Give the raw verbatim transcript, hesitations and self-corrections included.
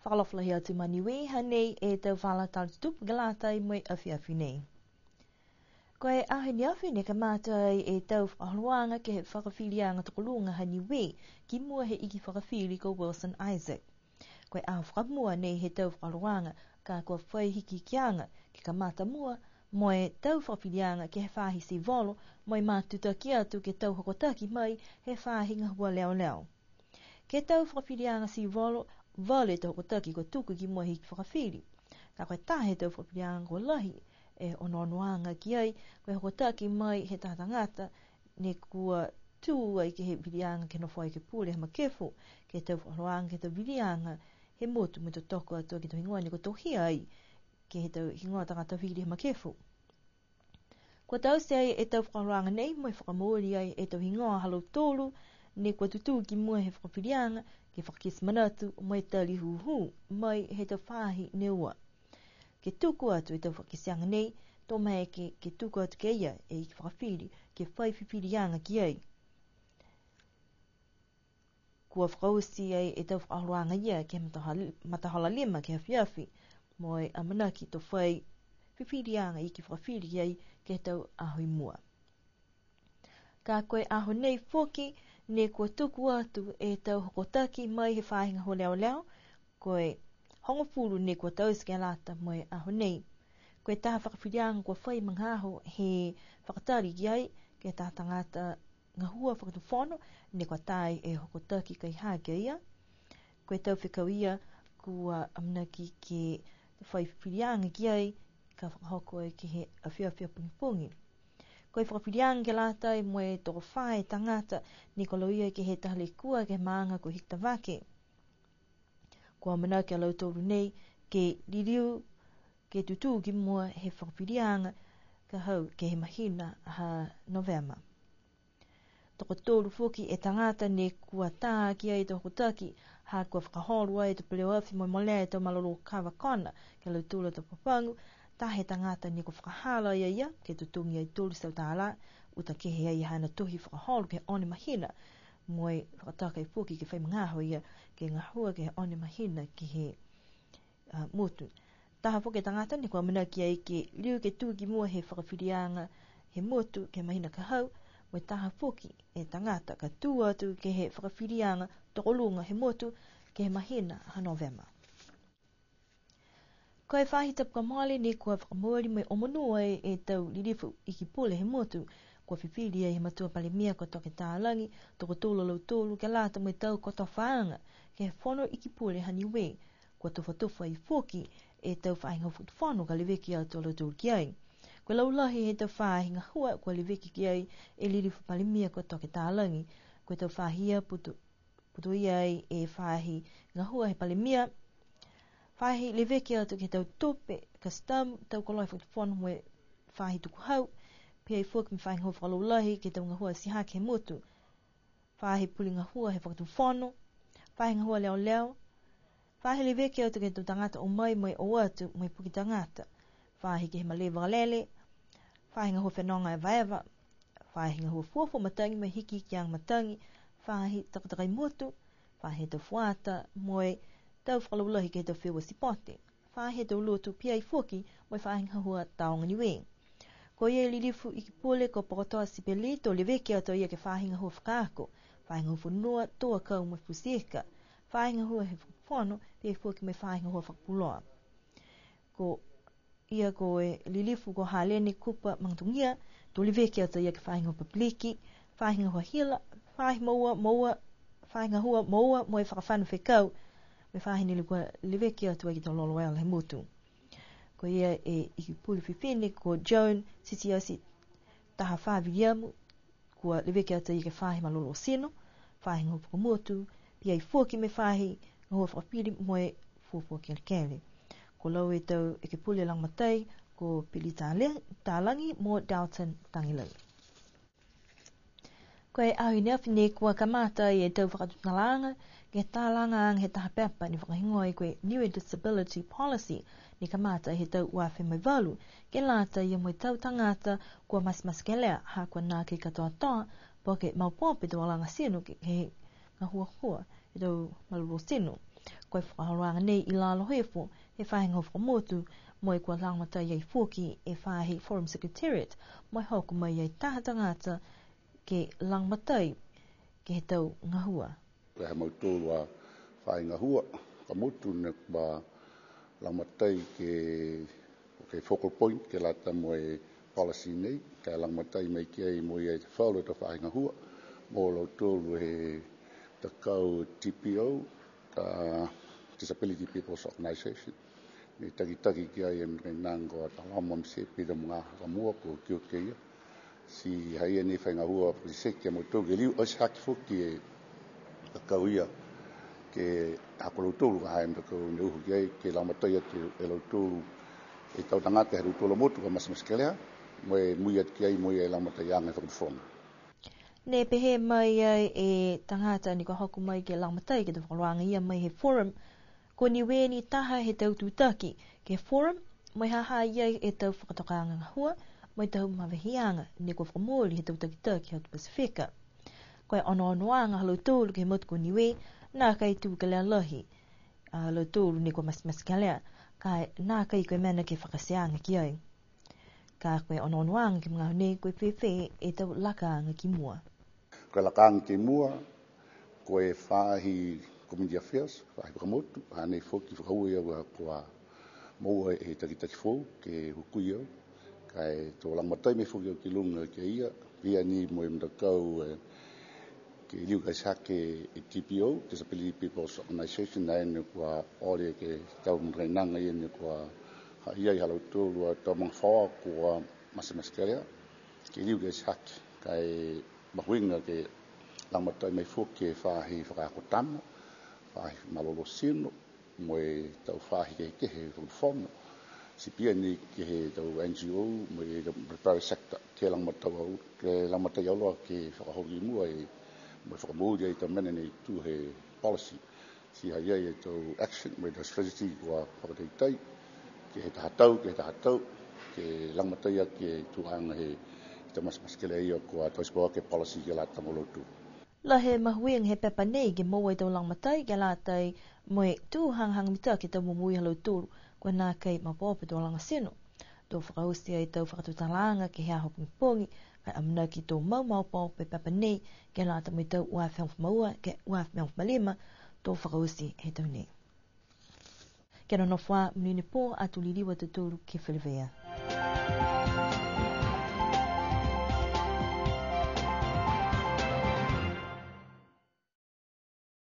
Fakaalofa lahi atu ma Niue, hanei e tau vala tala tutupu ke lata mo e afiafi nei. Ko e aho ne afi ne kamata ai e tau fakaholoaga ke he fakafiliaga tokoluga ha Niue, ki mua he iki fakafili ko Wilson Isaac. Ko e aho fakamua nei he tau fakaholoaga, ka kua fai hikihikiaga ke kamata mua, mo e tau fakafiliaga ke he faahi sivolo, mo e matutaki atu ke tau hokotaki mai he faahi gahua leoleo. Ke he tau fakafiliaga sivolo, valu e tau hokotaki kua tuku ki mua he iki fakafili. Ka ko e taha he tau fakafiliaga kua lahi e onoonoaga ki ai, ko e hokotaki mai he taha tagata ne kua tū ai ke he viliaga ke nofo ai ke pule he makefu, ke he tau fakaholoaga ke he tau viliaga he motu mo e totoko atu ke he tau higoa ne kua tohia ai, ke he tau higoa tagata vili he makefu. Kua taute ai e tau fakaholoaga nei, mo e fakamooli ai e tau higoa ha lautolu ne kua tutū ki mua he fakafiliaga, ke fakakite manatu mo e tali hūhū mai he tau faahi ne ua. Ke tuku atu e tau fakakiteaga nei, to maeke ke, ke tuku atu ke ia e iki fakafili, ke fai fifiliaga ki ai. Kua fakaoti ai e tau fakaholoaga ia ke he matahola-, matahola lima ke he afiafi, mo e amanaki to fai fifiliaga iki fakafili ai ke he tau aho i mua. Ka ko e aho nei foki, ne kua tuku atu e tau hokotaki mai he faahi gahua leoleo, ko e hogofulu ne kua taute ke lata mo e aho nei. Ko e taha fakafiliaga kua fai magaaho he fakatali ki ai, ke he taha tagata gahua fakatufono, ne kua tā e hokotaki kaihā ki a ia. Ko e tau fekau ia, kua amanaki ke fai fifiliaga ki ai, ka fakahoko ai ke he afiafi a pogipogi. Ko e fakafiliaga ke lata mo e tokofā e tagata, ne kua lauia ke he taha lekua ke he maaga ko Hikutavake. Kua amanaki a lautolu nei ke liliu, ke tutū ki mua he fakafiliaga ka hau ke he mahina ha Novema. Tokotolu foki e tagata ne kua tā ki ai e tau hokotaki, ha kua fakaholo ai e tau peleoafi mo e molea e tau malolō kava kona, ke he lautolu a tau papagu, taha e tagata ne kua fakahala ai a ia, ke totogi ai tolu e teau tālā, uta kehe ai haana tohi fakaholo ke he ono e mahina, mo e fakatoka foki ke fai magaaho a ia, ke gahua ke he ono e mahina ke he, a, motu. Taha foki e tagata ne kua amanaki ai ke liu ke tū ki mua he fakafiliaga he motu ke he mahina ka hau, mo e taha foki e tagata ka tū atu ke he fakafiliaga tokoluga he motu ke he mahina ha Novema. Ko e faahi tapu kua mole ne kua fakamooli mo e omonuo ai e tau lilifu iki pule he motu, kua fifili ai he matua palemia ko Toke Talagi, tokotolu a lautolu ke lata mo e tau kotofaaga ke he fono iki pule ha Niue. Kua tufatufa ai foki e tau faahi gahua fakatufono ka leveki atu a lautolu ki ai. Ko e laulahi he tau faahi gahua kua leveki ki ai e lilifu palemia ko Toke Talagi. Ko e tau faahi ia putu, putoia ai e faahi gahua he palemia, faahi leveki atu ke he tau tupe, kasitamu, tau koloa fakatufono mo e faahi tukuhau, pihia foki mo e faahi gahua fakalaulahi ke he tau gahua atihake he motu, faahi pule gahua he fakatufono, faahi gahua leoleo, faahi leveki atu ke he tau tagata o mai mo e o atu mo e puke tagata, faahi ke he malē vakalele, faahi gahua fenoga evaeva, faahi gahua fuafua matagi mo e hikihikiaga matagi, faahi takatakai motu, faahi tau fuata mo e tau fakalaulahi ke he tau feua sipote, faahi tau lotu pihia foki mo e faahi gahua Tāoga Niue. Ko ia e lilifu iki pule ko Pokotoa Sipeli to leveki atu a ia ke he faahi gahua fakaako, faahi gahua fonua, tō akau mo e futi ika, faahi gahua he fono, pihia foki mo e faahi gahua fakapuloa. Ko ia ko e lilifu ko Haleni Kupa Magatogia, to leveki atu a ia ke he faahi gahua papiliki, faahi gahua hila, faahi moua, moua, faahi gahua moua mo e fakafano fekau, mo e faahi ne kua leveki atu ai ke he tau lolo ela he motu. Ko ia e iki pule fifine ko Joan Sitiasi Tahafā Viliamu, kua leveki atu a ia ke he faahi malolō tino, faahi gahua fakamotu, pihia foki mo e faahi gahua fakafili mo e fuafua kelekele. Ko laua e tau ekepule lagomatai, ko Pili Tale-, Talagi mo Dalton Tagilai. Ko e aho i ne afi ne kua kamata e tau fakatutalaaga, ke he talagaaga he taha pepa ne fakahigoa ai ko e Niue Disability Policy, ne kamata he tau ua afe mo e valu, ke lata ia mo e tau tagata kua matematekelea, ha kua nākai katoatoa, po ke maopoopo e tau alaga tino ke, ke he gahuahua he tau malolō tino. Ko e fakaholoaga nei i lalo hifo he faahi gahua fakamotu, mo e kua lagomatai ai foki e faahi Forum Secretariat, mo e hoko mai ai taha tagata ke lagomatai ke he tau gahua. Ko e ha mautolu a faahi gahua fakamotu ne kua lagomatai ke, ke focal point ke lata mo e policy nei, ka e lagomatai mai ki ai mo e falu a tau faahi gahua, mo lautolu he matakau T P O, ka Disability People's Organisation, ne takitaki ki ai e matakainaga ko Talama Mese Peter Magaha fakamua, kua okioki a ia. Ti ha ia nei fai gahua fakasese ki a mautolu ke liu ati hake foki e matakau ia, ke ha ko lautolu ka ha e matakau ne uhu ki ai, ke lagomatai atu e lautolu e tau tagata he lautolu a motu kua matematekelea, mo e mui atu ki ai mo e lagomataiaga he fakatufono. Ne pehē mai ai e tagata ne kua hoko mai ke lagomatai ke he fakaholoaga ia mai he Forum, ko Niue ni taha he tau tutaki ke he Forum, mo e ha ha i ai e tau fakatokaaga gahua, mo e tau maveheaga ne kua fakamooli he tau takitaki he atu Pasifika. Ko e onoonoaga ha lautolu ke he motu ko Niue, nākai tū kelea lahi a lautolu ne kua matematekelea, ka e nākai ko e mena ke fakateaga ki ai. Ka ko e onoonoaga ke he magaaho nei, ko e fēfē e tau lakaaga ki mua. Ko e lakaaga ki mua, ko e faahi Community Affairs, faahi fakamotu, hanei foki fakaaue au kua moua e takitaki foou ke hukui au. Ka e to lagomatai mai foki au ki luga ki a ia, pihia ni mo e matakau, e, ke liu ati hake e T P O, Disability People's Organisation, nākai ni kua ole ke he tau matakainaga ia ne kua ha i ai ha lautolu a tau magafaoa kua matematekelea, ke liu ati hake. Ka e mahuiga ke lagomatai mai foki e faahi fakaako tama, faahi malolō tino, mo e tau faahi kehekehe he fakatufono, ti pihia ni ke he tau N G O, mo e tau private sector, ke lagomatai au, ke lagomatai auloa ke fakahoko ki mua e, mo e fakamooli e tau mena ne tū he policy. Ti ha i ai e tau action, mo e tau strategy kua fakataitai, ke he taha tau, ke he taha tau, ke lagomatai aki e tuaga he tau matematekelea ia kua taute pauaki e policy ke lata mo lautolu. Lahi e mahuiga he pepa nei ke moua e tau lagomatai ke lata mo e tū hagahaga mitaki e tau momoui ha lautolu kua nākai maopoopo e tau laga tino. To fakaoti e tau fakatutalaaga ke he aho pogipogi, ka e amanaki to mau maopoopo e pepa nei ke lata mo e tau ua afe hogofulu ma ua ke ua afe hogofulu ma lima, to fakaoti he tau nei. Kia nonofo ā, monuina e pō, ato liliu a tautolu ke feleveia.